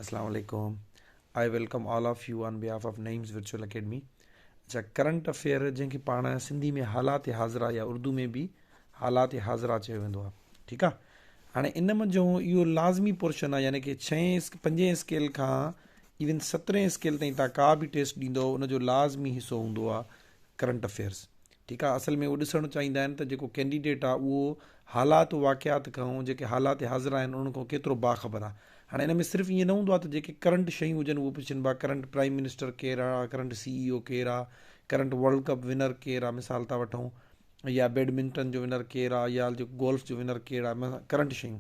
اسلام عليڪم I welcome all of you on behalf of Naeem's virtual academy. اچا current affair جنهن کي پاڻ سنڌي ۾ حالات حاضره يا اردو ۾ به حالات حاضره چيو ويندو آهي ٺيڪ آهي هاڻي ان منجهون اهو لازمي پورشن آهي يعني ڪي ڇهين پنجين اسڪيل کان ايون سترهين اسڪيل تائين تان ڪا به ٽيسٽ ڏيندو ان جو لازمي حصو هوندو آهي ڪرنٽ افيئرس ٺيڪ آ اصل ۾ اهو ڏسڻ چاهيندا آهن ته جيڪو ڪينڊيڊيٽ آ اهو حالات واقعات کان جيڪي حالات حاضره آهن انهن کان ڪيترو باخبر آ هاڻي ان ۾ صرف ائين نه هوندو آ ته جيڪي ڪرنٽ شيون هجن اهو پڇن با ڪرنٽ پرائيم منسٽر ڪير آ ڪرنٽ سي اي او ڪير آ ڪرنٽ ورلڊ ڪپ ونر ڪير آ مثال ٿا وٺون يا بيڊمنٽن جو ونر ڪير آ يا جيڪو گولف جو ونر ڪير آ ڪرنٽ شيون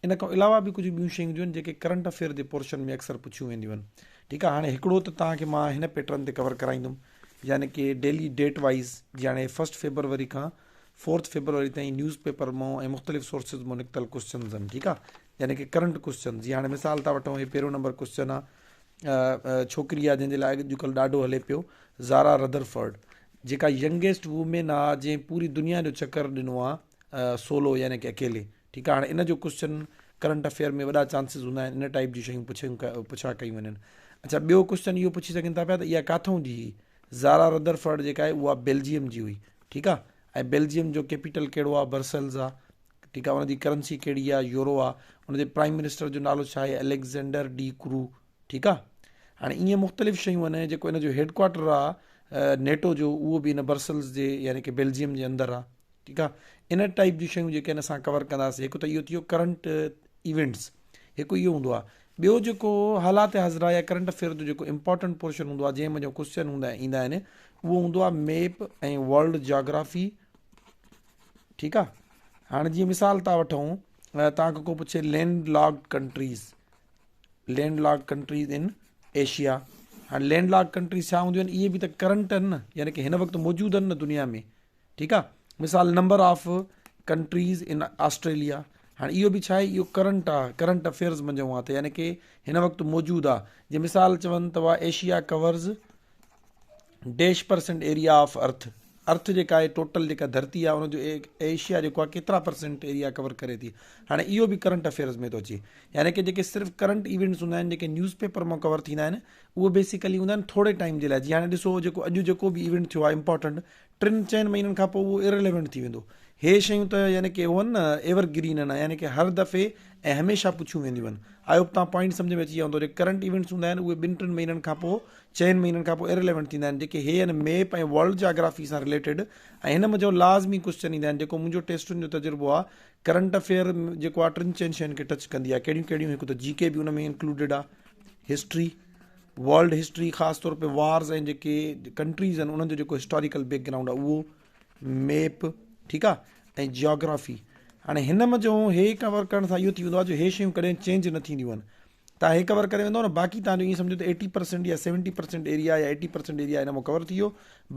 ان کان علاوه به ڪجهه ٻيون شيون هونديون آهن جيڪي ڪرنٽ افيئر جي پورشن ۾ اڪثر پڇيون وينديون آهن ٺيڪ آهي هاڻي هڪڙو ته توهان کي مان هن پيٽرن تي ڪور ڪرائيندم يعني ڪي ڊيلي ڊيٽ وائيز جي هاڻي فرسٽ فيبروري کان فورٿ فيبروري تائين نيوز پيپر مون ۽ مختلف سورسز مون نڪتل ڪوشچنز آهن ٺيڪ آهي يعني ڪي ڪرنٽ ڪوشچنز جي هاڻي مثال ٿا وٺون هي پهريون نمبر ڪوشچن آهي ڇوڪري آهي جنهن جي لاء اڄڪلهه ڏاڍو هلي پيو زارا ردرفرڊ جيڪا ينگيسٽ وومين آهي جنهن پوري دنيا جو چڪر ڏنو آهي سولو يعني ڪي اڪيلي ٺيڪ آ هاڻي ان جو ڪوسچن ڪرنٽ افيئر ۾ وڏا چانسز هوندا آهن ان ٽائيپ جون شيون پڇيون پڇا ڪيون وڃن اڇا ٻيو ڪوسچن اهو پڇي سگهن ٿا پيا ته اها ڪاٿئون جي هئي زارا ردرفرڊ جيڪا آهي اها بيلجيم جي هئي ٺيڪ آ ۽ بيلجيم جو ڪيپيٽل ڪهڙو آ برسلز آ ٺيڪ آ ان جي ڪرنسي ڪهڙي آ يورو آ ان جي پرائيم منسٽر جو نالو ڇا آهي اليگزينڊر ڊي ڪرو ٺيڪ آ هاڻي ائين مختلف شيون آهن جيڪو ان جو هيڊ ڪوارٽر آ نيٽو جو اهو به ان برسلز جي يعني ڪي بيلجيم جي اندر آ ٺيڪ آ ان ٽائيپ جون شيون جيڪي آهن اسان ڪور ڪنداسين هڪ ته اهو ٿي ويو ڪرنٽ ايونٽس هڪ اهو هوندو آ ٻيو جيڪو حالات حاضره يا ڪرنٽ افيئر جو جيڪو امپورٽنٽ پورشن هوندو آ جنهن منجهان ڪوشچن هوندا ايندا آهن اهو هوندو آ ميپ ۽ ورلڊ جاگرافي ٺيڪ آ هاڻي جيئن مثال ٿا وٺون توهان کان ڪو پڇي landlocked countries landlocked countries in Asia هاڻي لينڊ لاڪ ڪنٽريز ڇا هونديون آهن اهي به ته ڪرنٽ آهن نه يعني ڪي هن وقت موجود آهن نه دنيا ۾ ٺيڪ آ مثال number of countries in Australia هاڻي اهو به ڇا آهي اهو ڪرنٽ آ ڪرنٽ افيئرز منجهون آ ته يعني ڪي هن وقت موجود آ جي مثال چون ته وا Asia covers dash percent area of earth earth جيڪا آهي ٽوٽل جيڪا ڌرتي آ ان جو ايشيا جيڪو آ ڪيترا پرسنٽ ايريا ڪور ڪري ٿي هاڻي اهو به ڪرنٽ افيئرز ۾ ٿو اچي يعني ڪي جيڪي صرف ڪرنٽ ايونٽس هوندا آهن جيڪي نيوز پيپر مان ڪور ٿيندا آهن اهو بيسيڪلي هوندا آهن ٿوري ٽائيم جي لاء جي هاڻي ڏسو جيڪو اڄ جيڪو به ايونٽ ٿيو آهي امپورٽنٽ ٽن چئن مهينن کان پوء اهو ارريليونٽ ٿي ويندو. هي شيون ته يعني ڪي هو آهن نه ايور گرين آهن يعني ڪي هر دفعي ۽ هميشه پڇيون وينديون آهن. I hope توهان پوائنٽ سمجهه ۾ اچي ويا هوندو. جيڪي ڪرنٽ ايونٽس هوندا آهن اهي ٻن ٽن مهينن کان پوء چئن مهينن کان پوء ارريليونٽ ٿيندا آهن جيڪي هي آهن ميپ ۽ ورلڊ جاگرافي سان رليٽيڊ ۽ هن منجهو لازمي ڪوسچن ايندا آهن جيڪو منهنجو ٽيسٽن جو تجربو آهي ڪرنٽ افيئر جيڪو آهي ٽن چئن شين کي ٽچ ڪندي آهي ڪهڙيون ڪهڙيون هڪ ته جي ڪي به ان ۾ انڪلوڊيڊ آهي هسٽري ورلڊ هسٽري خاص طور پي وارز ۽ جيڪي ڪنٽريز آهن انهن جو جيڪو هسٽاريڪل بيڪ گرائونڊ آهي اهو ميپ ٺيڪ آهي ۽ جيوگرافي هاڻي هن منجهون هي ڪور ڪرڻ سان اهو ٿي ويندو آهي جو هي شيون ڪڏهن چينج نه ٿينديون آهن تان هي ڪور ڪري ويندو نه باقي تان جو ائين سمجهو ته ايٽي پرسنٽ يا سيونٽي پرسنٽ ايريا يا ايٽي پرسنٽ ايريا هن مان ڪور ٿي ويو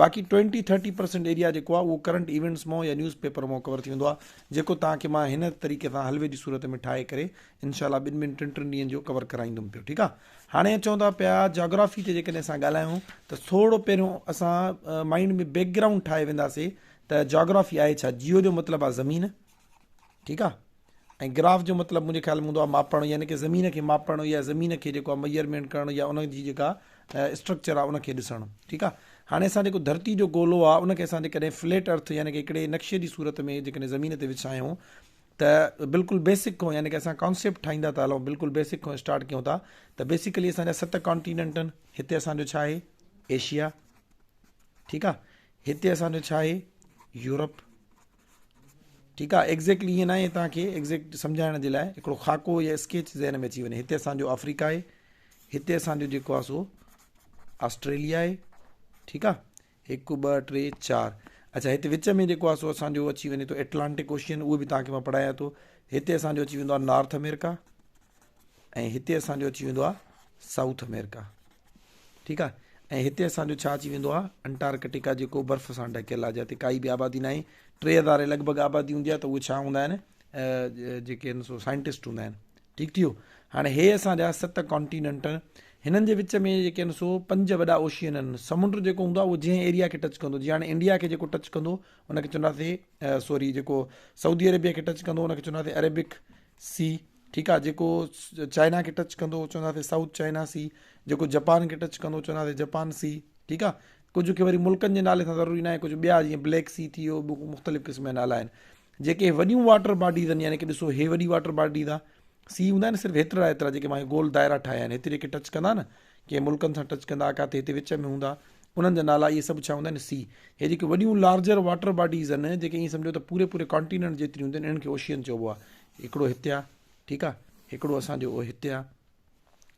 باقي ٽوئنٽي ٿرٽي پرسنٽ ايريا جيڪو آهي اهو ڪرنٽ ايونٽس مان يا نيوز پيپر مان ڪور ٿي ويندو آهي جيڪو تان کي مان هن طريقي سان حلوي جي صورت ۾ ٺاهي ڪري انشاء الله ٻن ٻن ٽن ٽن ڏينهن جو ڪور ڪرائيندم پيو ٺيڪ آهي هاڻي اچون ٿا پيا جاگرافي تي جيڪڏهن اسان ڳالهايون ته ٿورو پهريون اسان مائنڊ ۾ بيڪ گرائونڊ ٺاهي وينداسي ته جاگرافي آهي ڇا جيو جو مطلب آهي زمين ٺيڪ آهي ۽ گراف جو مطلب منهنجي خيال ۾ هوندو آهي ماپڻ يعني ڪي زمين کي ماپڻ يا زمين کي جيڪو آهي ميجرمينٽ ڪرڻ يا ان جي جيڪا اسٽرڪچر آهي ان کي ڏسڻ ٺيڪ آهي هاڻي اسان جيڪو ڌرتي جو گولو آهي ان کي اسان جيڪڏهن فليٽ ارٿ يعني ڪي هڪڙي نقشي جي صورت ۾ جيڪڏهن زمين تي وڇايون ته بلڪل بيسڪ کان يعني ڪي اسان ڪانسيپٽ ٺاهيندا ٿا هلون بلڪل بيسڪ کان اسٽارٽ ڪيون ٿا ته بيسيڪلي اسان جا ست ڪانٽيننٽ آهن هتي اسان جو ڇا آهي ايشيا ٺيڪ آ هتي اسان جو ڇا آهي يورپ ٺيڪ آ ايگزيڪٽلي ائين ناهي توهان کي ايگزيڪٽ سمجهائڻ جي لاء هڪڙو خاڪو يا اسڪيچ ذهن ۾ اچي وڃي هتي اسان جو آفريڪا آهي هتي اسان جو جيڪو آ سو آسٽريليا آهي ٺيڪ آ هڪ، ٻه، ٽي، چار. اڇا هتي وچ ۾ جيڪو آهي سو اسان جو اچي وڃي ٿو ائٽلانٽڪ اوشين اهو به توهان کي مان پڙهايان ٿو. هتي اسان جو اچي ويندو آهي نارٿ آمريڪا ۽ هتي اسان جو اچي ويندو آهي سائوٿ آمريڪا ٺيڪ آهي ۽ هتي اسان جو ڇا اچي ويندو آهي انٽارڪٽيڪا جيڪو برف سان ڍڪيل آهي جتي ڪائي به آبادي ناهي 3000 جي لڳ ڀڳ آبادي هوندي آهي ته اهي ڇا هوندا آهن جيڪي آهن سو سائنٽسٽ هوندا آهن ٺيڪ ٿي ويو هاڻي هي اسان جا ست ڪانٽيننٽ هنن جي وچ ۾ جيڪي آهن سو پنج وڏا اوشين آهن سمنڊ جيڪو هوندو آهي اهو جنهن ايريا کي ٽچ ڪندو جيئن هاڻي انڊيا کي جيڪو ٽچ ڪندو ان کي چونداسي سوري جيڪو سعودي عربيا کي ٽچ ڪندو ان کي چونداسي عربڪ سي ٺيڪ آ جيڪو چائنا کي ٽچ ڪندو چونداسي سائوٿ چائنا سي، جيڪو جپان کي ٽچ ڪندو چونداسي جپان سي، ٺيڪ آ ڪجهه کي وري ملڪن جي نالي سان ضروري ناهي ڪجهه ٻيا جيئن بليڪ سي ٿي ويو مختلف قسم جا نالا آهن. جيڪي وڏيون واٽر باڊيز آهن يعني ڪي ڏسو هي وڏي واٽر باڊيز آ سي هوندا آهن صرف هيترا هيترا جيڪي مان گول دائرا ٺاهيا آهن هتي جيڪي ٽچ ڪندا نه ڪي ملڪن سان ٽچ ڪندا ڪاٿي هتي وچ ۾ هوندا انهن جا نالا اهي سڀ ڇا هوندا آهن سي. هي جيڪي وڏيون لارجر واٽر باڊيز آهن جيڪي ائين سمجهو ته پوري پوري ڪانٽيننٽ جيتريون هونديون آهن انهن کي اوشين چئبو آهي. هڪڙو هتي آهي ٺيڪ آهي هڪڙو اسان جو هتي آهي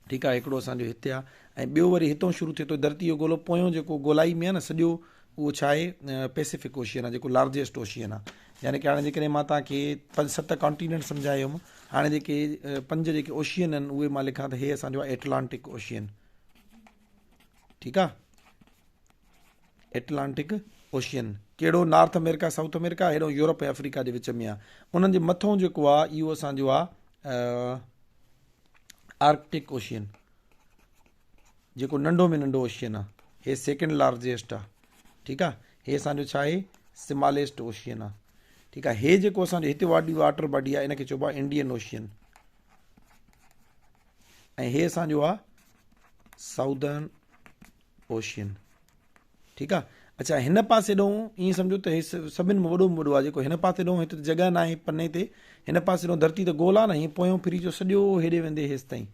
ٺيڪ آهي هڪڙو اسان جو هتي آهي ۽ ٻيو وري هتون شروع ٿئي ٿو ڌرتي جو گولو پويون جيڪو گولائي ۾ آهي نه سڄو اهو ڇا آهي پيسفڪ اوشين آهي جيڪو لارجيسٽ اوشين آهي يعني ڪي هاڻي جيڪڏهن مان توهان کي پنج ست ڪانٽيننٽ سمجهايم هاڻي جيڪي پنج جيڪي اوشين آهن اهي مان لکان ته هي اسان جو آهي ايٽلانٽڪ اوشين ٺيڪ آ ايٽلانٽڪ اوشين ڪهڙو نارٿ آمريڪا سائوٿ آمريڪا هيڏو يورپ ۽ آفريڪا جي وچ ۾ آ انهن جي مٿون جيڪو آ اهو اسان جو آ آرڪٽڪ اوشين جيڪو ننڍو ۾ ننڍو اوشين آ هي سيڪنڊ لارجيسٽ آ ٺيڪ آ هي اسان جو ڇا آهي سماليسٽ اوشين آ ٺيڪ آ هي جيڪو اسان جو هتي واڊي واٽر باڊي آ ان کي چئبو آ انڊين اوشين ۽ هي اسان جو آ سائودرن اوشين ٺيڪ آ اچھا هن پاسي ڏون ائين سمجھو ته هي سڀن ۾ وڏو ۾ وڏو آ جيڪو هن پاسي ڏون هتي جڳهه ناهي پني تي هن پاسي ڏون ڌرتي ته گول آ نه هي پويون ڦري جو سڄو هيڏي ويندي هيس تائين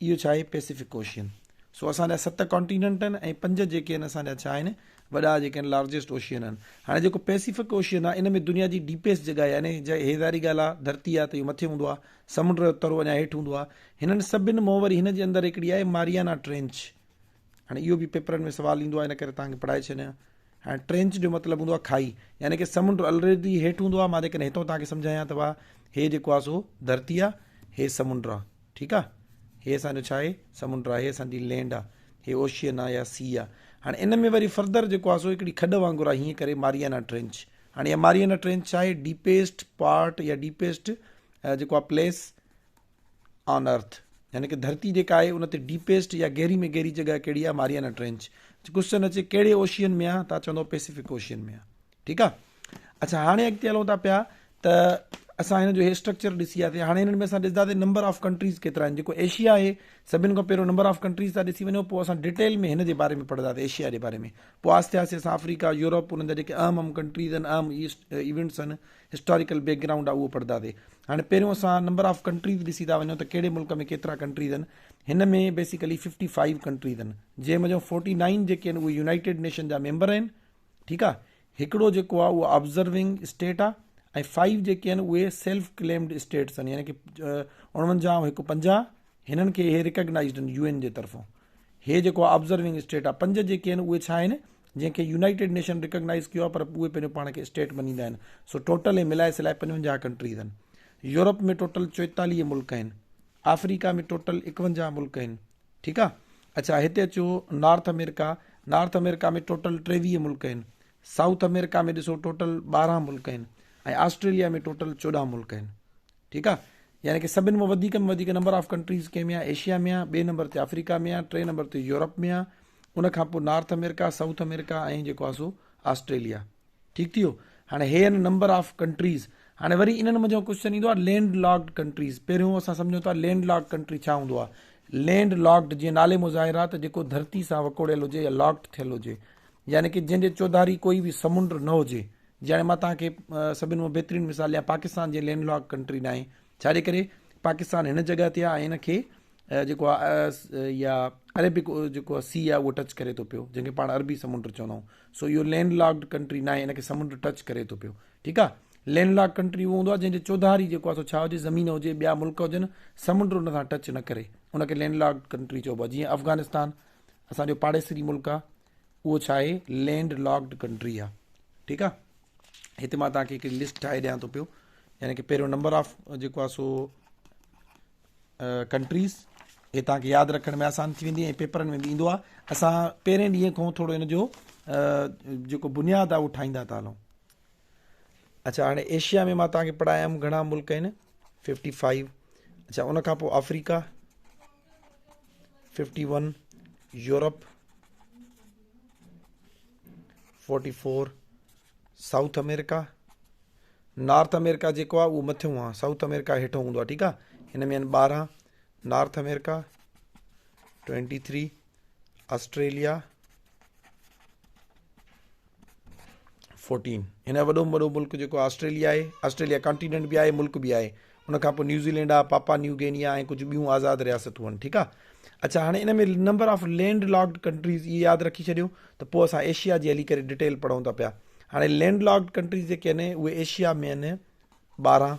اهو ڇا آهي پيسفڪ اوشين سو اسان جا ست ڪانٽيننٽ آهن ۽ پنج جيڪي آهن اسان جا ڇا آهن وڏا جيڪي آهن لارجيسٽ اوشين آهن هاڻي جيڪو پيسفڪ اوشين آهي ان ۾ دنيا جي ڊيپيسٽ جڳهه يعني هي ظاهري ڳالهه آهي ڌرتي آهي ته اهو مٿي هوندو آهي سمنڊ جو ترو اڃا هيٺ هوندو آهي. هنن سڀن مون وري هن جي اندر هڪڙي آهي ماريانا ٽرينچ. هاڻي اهو به پيپرن ۾ سوال ايندو آهي ان ڪري توهان کي پڙهائي ڇڏيان. هاڻي ٽرينچ جو مطلب هوندو آهي کائي يعني ڪي سمنڊ الريڊي هيٺ هوندو آهي مان جيڪڏهن هتان توهان کي سمجهايان ته وا هي جيڪو آهي سو ڌرتي آهي هي سمنڊ آهي ٺيڪ آهي هي اسان جو ڇا آهي سمنڊ آهي هي اسان جي لينڊ آهي هي اوشين آهي يا سي آهي هاڻي ان ۾ وري فردر جيڪو آهي سو هڪڙي کڏ وانگر آهي هيئن ڪري ماريانا ٽرينچ هاڻي اها ماريانا ٽرينچ ڇا آهي ڊيپيسٽ پارٽ يا ڊيپيسٽ جيڪو آهي پليس آن ارٿ يعني ڪي ڌرتي جيڪا آهي ان تي ڊيپيسٽ يا گهري ۾ گهري جڳهه ڪهڙي آهي ماريانا ٽرينچ ڪوشچن اچي ڪهڙي اوشين ۾ آهي تان چوندو پيسفڪ اوشين ۾ آهي ٺيڪ آهي اچھا هاڻي اڳتي هلون ٿا پيا ته اسان هن جو هي اسٽرڪچر ڏسي آسي هاڻي هنن ۾ اسان ڏسنداسين نمبر آف ڪنٽريز ڪيترا آهن جيڪو ايشيا آهي سڀن کان پهريون نمبر آف ڪنٽريز تان ڏسي وڃو پوء اسان ڊيٽيل ۾ هن جي باري ۾ پڙهنداسين ايشيا جي باري ۾ پوء آهستي آهستي اسان آفريڪا يورپ انهن جا جيڪي اهم اهم ڪنٽريز آهن اهم ايونٽس آهن هسٽاريڪل بيڪ گرائونڊ آهي اهو پڙهنداسين هاڻي پهريون اسان نمبر آف ڪنٽريز ڏسي ٿا وڃون ته ڪهڙي ملڪ ۾ ڪيترا ڪنٽريز آهن هن ۾ بيسيڪلي ففٽي فائيو ڪنٽريز آهن جنهن منجهان فورٽي نائن جيڪي آهن اهي يونائيٽيڊ نيشن جا ميمبر آهن ٺيڪ آهي هڪڙو جيڪو آهي اهو آبزرونگ اسٽيٽ آهي ۽ فائيو جيڪي آهن اهي سيلف ڪليمڊ اسٽيٽس آهن يعني ڪي 49 هڪ 50 هنن کي اهي ريڪگنائزڊ آهن يو اين جي طرفون هي جيڪو آبزرونگ اسٽيٽ آهي پنج جيڪي آهن اهي ڇا آهن جنهن کي يونائيٽيڊ نيشن ريڪگنائز ڪيو آهي پر اهي پنهنجو پاڻ کي اسٽيٽ مڃيندا آهن سو ٽوٽل هي ملائي سلائي 55 ڪنٽريز آهن يورپ ۾ ٽوٽل 44 ملڪ آهن آفريڪا ۾ ٽوٽل 51 ملڪ آهن ٺيڪ آهي اچھا هتي اچو نارٿ آمريڪا نارٿ آمريڪا ۾ ٽوٽل 23 ملڪ آهن سائوٿ آمريڪا ۾ ڏسو ٽوٽل 12 ملڪ آهن ۽ آسٽريليا ۾ ٽوٽل 14 ملڪ آهن ٺيڪ آ يعني ڪي سڀن مان وڌيڪ ۾ وڌيڪ نمبر آف ڪنٽريز ڪنهن ۾ آ ايشيا ۾ آ ٻئي نمبر تي آفريڪا ۾ آ ٽئين نمبر تي يورپ ۾ آ ان کان پوء نارٿ آمريڪا سائوٿ آمريڪا ۽ جيڪو آ سو آسٽريليا ٺيڪ ٿي ويو هاڻي هي آهن نمبر آف ڪنٽريز هاڻي وري انهن منجهان ڪوشچن ايندو آ لينڊ لاڪڊ ڪنٽريز پهريون اسان سمجهون ٿا لينڊ لاڪڊ ڪنٽري ڇا هوندو آ لينڊ لاڪڊ جيئن نالي مان ظاهر آ ته جيڪو ڌرتي سان وڪوڙيل هجي يا لاڪڊ ٿيل هجي يعني ڪي جنهن جي چوڌاري ڪوئي به سمنڊ نه هجي جي هاڻي مان توهان کي سڀني مان بهترين مثال ڏيان پاڪستان جيئن لينڊ لاڪ ڪنٽري ناهي ڇا جي ڪري پاڪستان هن جڳهه تي آهي ۽ هن کي جيڪو آهي يا عربڪ جيڪو سي آهي اهو ٽچ ڪري ٿو پيو جنهن کي پاڻ عربي سمنڊ چوندا آهيون سو اهو لينڊ لاڪڊ ڪنٽري ناهي هن کي سمنڊ ٽچ ڪري ٿو پيو ٺيڪ آهي لينڊ لاڪ ڪنٽري اهو هوندو آهي جنهن جي چوڌاري جيڪو آهي سو ڇا هجي زمين هجي ٻيا ملڪ هجن سمنڊ ان سان ٽچ نه ڪري ان کي لينڊ لاڪڊ ڪنٽري چئبو آهي جيئن افغانستان اسانجو پاڙيسري ملڪ آهي اهو ڇا آهي لينڊ لاڪڊ ڪنٽري آهي ٺيڪ آهي هتي مان توهان کي هڪڙي لسٽ ٺاهي ڏيان ٿو پيو يعني ڪي پهريون نمبر آف جيڪو آهي سو ڪنٽريز هي توهان کي ياد رکڻ ۾ آسان ٿي ويندي ۽ پيپرن ۾ به ايندو آهي اسان پهرين ڏينهن کان ٿورو ان جو جيڪو بنياد آهي اهو ٺاهيندا ٿا هلون اچھا هاڻي ايشيا ۾ مان توهان کي پڙهايم گهڻا ملڪ آهن 55 اچھا ان کان پوء آفريڪا 51 يورپ 44 سائوٿ آمريڪا نارٿ آمريڪا جيڪو آهي اهو مٿيون آهي سائوٿ آمريڪا هيٺو هوندو آهي ٺيڪ آهي هن ۾ آهن 12 نارٿ آمريڪا، 23 آسٽريليا، 14 هن جو وڏو ۾ وڏو ملڪ جيڪو آسٽريليا آهي، آسٽريليا ڪانٽيننٽ به آهي ملڪ به آهي. ان کان پوء نيوزيلينڊ آهي، پاپا نيو گينيا ۽ ڪجهه ٻيون آزاد رياستون آهن، ٺيڪ آهي. اڇا هاڻي ان ۾ number of land locked countries اهي ياد رکي ڇڏيو ته پوء اسان ايشيا جي هلي ڪري ڊيٽيل پڙهون ٿا پيا. هاڻي لينڊ لاڪڊ ڪنٽريز جيڪي آهن اهي ايشيا ۾ آهن 12.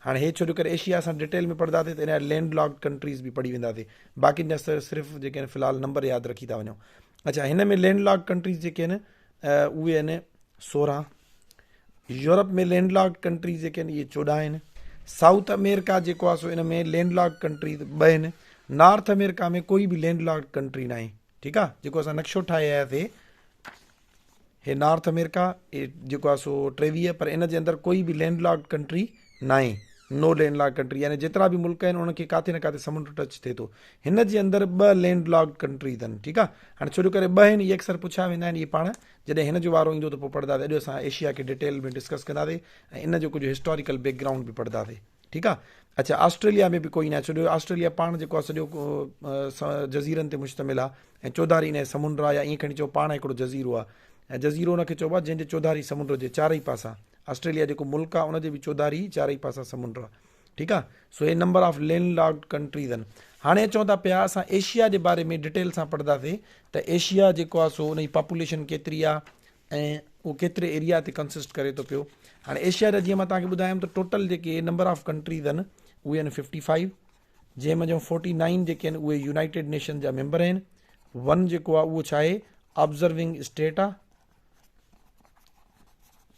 هاڻي هي ڇو جو ڪري ايشيا اسان ڊيٽيل ۾ پڙهنداسين ته ان جا لينڊ لاڪڊ ڪنٽريز به پڙهي وينداسين. باقين جا صرف جيڪي آهن في الحال نمبر ياد رکي ٿا وڃو. اڇا هن ۾ لينڊ لاڪڊ ڪنٽريز جيڪي آهن اهي آهن 16. يورپ ۾ لينڊ لاڪڊ ڪنٽريز جيڪي آهن اهي 14 آهن. سائوٿ آمريڪا جيڪو آهي سو ان ۾ لينڊ لاڪڊ ڪنٽريز 2 آهن. نارٿ آمريڪا ۾ ڪوئي به لينڊ لاڪڊ ڪنٽري ناهي. ٺيڪ آهي جيڪو اسان نقشو ٺاهي آياسي هي نارٿ آمريڪا جيڪو آهي سو 23 پر ان جي اندر ڪوئي به لينڊ لاڪڊ ڪنٽري ناهي. نو لينڊ لاڪڊ ڪنٽري يعني جيترا به ملڪ آهن انهن کي ڪاٿي نه ڪاٿي سمنڊ ٽچ ٿئي ٿو. هن جي اندر 2 لينڊ لاڪڊ ڪنٽريز آهن. ٺيڪ آهي هاڻي ڇو جو ڪري 2 آهن اهي اڪثر پڇيا ويندا آهن اهي پاڻ جڏهن هن جو وارو ايندو ته پوء پڙهنداسين. اڄ اسان ايشيا کي ڊيٽيل ۾ ڊسڪس ڪنداسين ۽ ان جو ڪجهه هسٽاريڪل بيڪ گرائونڊ به پڙهنداسين. ٺيڪ آهي اڇا آسٽريليا ۾ به ڪوئي ناهي ڇو جو آسٽريليا پاڻ جيڪو آهي سڄو جزيرن تي مشتمل آهي ۽ چوڌاري ان جي سمنڊ آهي يا ائين کڻي چئو پاڻ هڪڙو جزيرو آهي ۽ جزيرو ان کي چئبو آهي جنهن جي چوڌاري سمنڊ هجي چارئي پاسا. آسٽريليا جيڪو ملڪ آهي ان جي به چوڌاري چارئي پاسا سمنڊ آهي. ٺيڪ آهي سو هي number of land locked countries آهن. هاڻي اچون ٿا پيا اسان ايشيا جي باري ۾ ڊيٽيل سان پڙهنداسين ته ايشيا جيڪو آهي سو ان جي پاپوليشن ڪيتري آهي ۽ اهو ڪيتري ايريا تي ڪنسسٽ ڪري ٿو پيو. هاڻي ايشيا جا جيئن مان توهان کي ٻڌايم ته ٽوٽل جيڪي نمبر آف ڪنٽريز آهن اهي آهن 55 جنهن منجهون 49 جيڪي آهن اهي يونائيٽيڊ نيشن جا ميمبر آهن. 1 جيڪو آهي اهو ڇا آهي آبزرونگ اسٽيٽ آهي.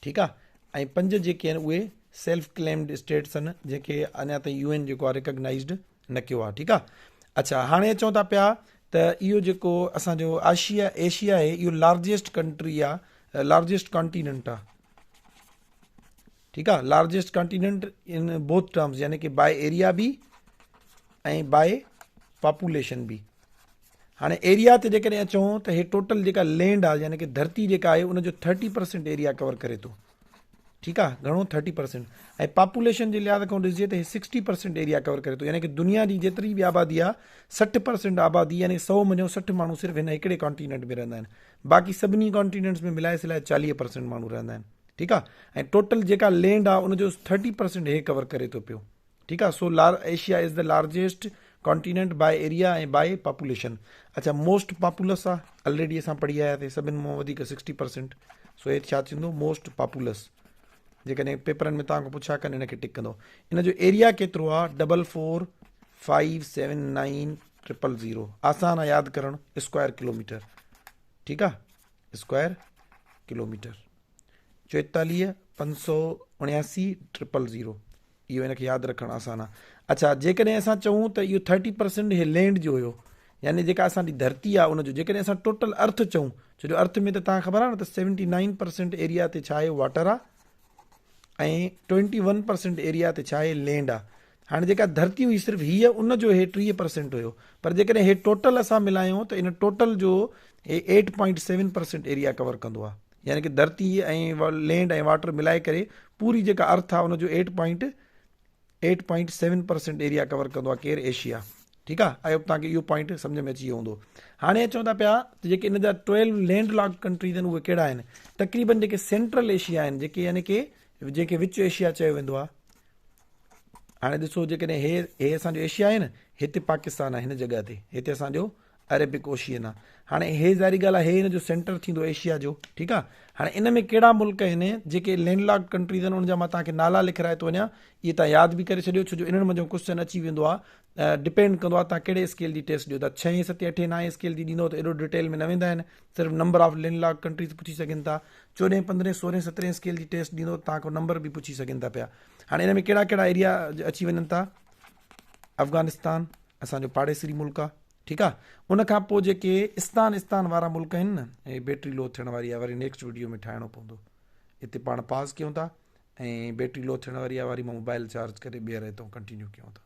ٺيڪ آهي ۽ 5 جيڪي آهن اهي سيلف ڪليمڊ اسٽيٽس آهن جنهن کي اڃا تائين يو اين جيڪو آهي ريڪگنائزڊ نه ڪيو آهي. ٺيڪ آهي اڇا هاڻي اچون ٿا پيا ته اهو جيڪو اسان جو آشيا ايشيا آهي اهو لارجيسٽ ڪنٽري آهي لارجيسٽ ڪانٽيننٽ آهي. ٺيڪ آهي لارجيسٽ ڪانٽيننٽ ان بوٿ ٽرمز يعني ڪي باء ايريا به ۽ باء پاپوليشن به. هاڻي ايريا تي جيڪڏهن اچون ته هي ٽوٽل جيڪا لينڊ آهي يعني ڪي ڌرتي جيڪا آهي ان جو 30% ايريا ڪور ڪري ٿو. ٺيڪ آهي گهڻو 30% ۽ پاپوليشن جي لحاظ کان ڏسجي ته هي 60% ايريا ڪور ڪري ٿو يعني ڪي دنيا جي جيتري به آبادي آهي 60% آبادي يعني 100 منجهون 60 ماڻهو صرف هن هڪڙي ڪانٽيننٽ ۾ رهندا آهن باقي سڀني ڪانٽيننٽس ۾ ملائي سلائي 40% ماڻهو رهندا آهن. ٺيڪ آهي ۽ ٽوٽل جيڪا لينڊ آهي ان جو 30% هي ڪور ڪري ٿو پيو. ٺيڪ آ سو لار Asia is the largest continent by area ۽ by population. اڇا موسٽ پاپولس آ الريڊي اسان پڙهي آيا سي سڀن مان وڌيڪ 60% سو هي ڇا ٿيندو موسٽ پاپولس. جيڪڏهن پيپرن ۾ توهان کان پڇا ڪن ان کي ٽڪ ڪندو. ان جو ايريا ڪيترو آ double four five seven nine triple zero آسان آ ياد ڪرڻ اسڪوائر ڪلوميٽر. ٺيڪ آ اسڪوائر ڪلوميٽر چوئيتاليهه پنج سؤ اڻياسي ٽرپل زيرو اهو ان کي ياد رکڻ آسان آ. اڇا جيڪڏهن اسان چئون ته اهو 30% هي لينڊ جو هيو يعني جيڪا اسان جي ڌرتي آ ان جو جيڪڏهن اسان ٽوٽل ارٿ چئون ڇو جو ارٿ ۾ ته توهان کي خبر آ نه ته 79% ايريا تي ڇا آهي واٽر آ ۽ 21% ايريا تي ڇا آهي لينڊ آ. هاڻي جيڪا ڌرتي هئي صرف هيء ان جو هي 30% هيو پر جيڪڏهن هي ٽوٽل اسان ملايون ته ان ٽوٽل جو هي 8.7% ايريا ڪور ڪندو آ يعني ڪي ڌرتي ۽ لينڊ ۽ واٽر ملائي ڪري پوري جيڪا ارٿ آ ان جو 8.8.7% ايريا ڪور ڪندو آ ڪير ايشيا. ٺيڪ آ I hope توهان کي اهو پوائنٽ سمجهه ۾ اچي ويو هوندو. هاڻي اچون ٿا پيا ته جيڪي ان جا 12 لينڊ لاڪڊ ڪنٽريز آهن اهي ڪهڙا آهن. تقريبن جيڪي سينٽرل ايشيا آهن جيڪي يعني ڪي جنهن کي وچ ايشيا چيو ويندو آ. هاڻي ڏسو جيڪڏهن هي اسان جو ايشيا آهي نه هتي پاڪستان آهي هن جڳهه تي هتي اسان جو عربڪ اوشين آ. هاڻي هي ظاهري ڳالهه آ هي هن جو سينٽر ٿيندو ايشيا جو. ٺيڪ آ هاڻي ان ۾ ڪهڙا ملڪ آهن جيڪي لينڊ لاڪڊ ڪنٽريز آهن ان جا مان توهان کي نالا لکرائي ٿو وڃان اهي توهان ياد به ڪري ڇڏيو ڇو جو انهن منجهون ڪوسچن اچي ويندو آ ڊپينڊ ڪندو آ توهان ڪهڙي اسڪيل جي ٽيسٽ ڏيو ٿا ڇهين ستين اٺين نائين اسڪيل جي ڏيندو ته ايڏو ڊيٽيل ۾ نه ويندا آهن صرف number of land locked countries پڇي سگهن ٿا چوڏهين پندرهين سورهين سترهين اسڪيل جي ٽيسٽ ڏيندو ته توهان کان نمبر به پڇي سگهن ٿا پيا هاڻي ان ۾ ڪهڙا ڪهڙا ايريا اچي وڃن ٿا افغانستان اسان جو پاڙيسري ملڪ آ ٺيڪ آ ان کان پوء جيڪي استان استان وارا ملڪ آهن نه ۽ بيٽري لو ٿيڻ واري آ وري نيڪسٽ وڊيو ۾ ٺاهڻو پوندو هتي پاڻ پاز ڪيون ٿا ۽ بيٽري لو ٿيڻ واري آ وري مان موبائل چارج ڪري ٻيهر هتان ڪنٽينيو ڪيون ٿا.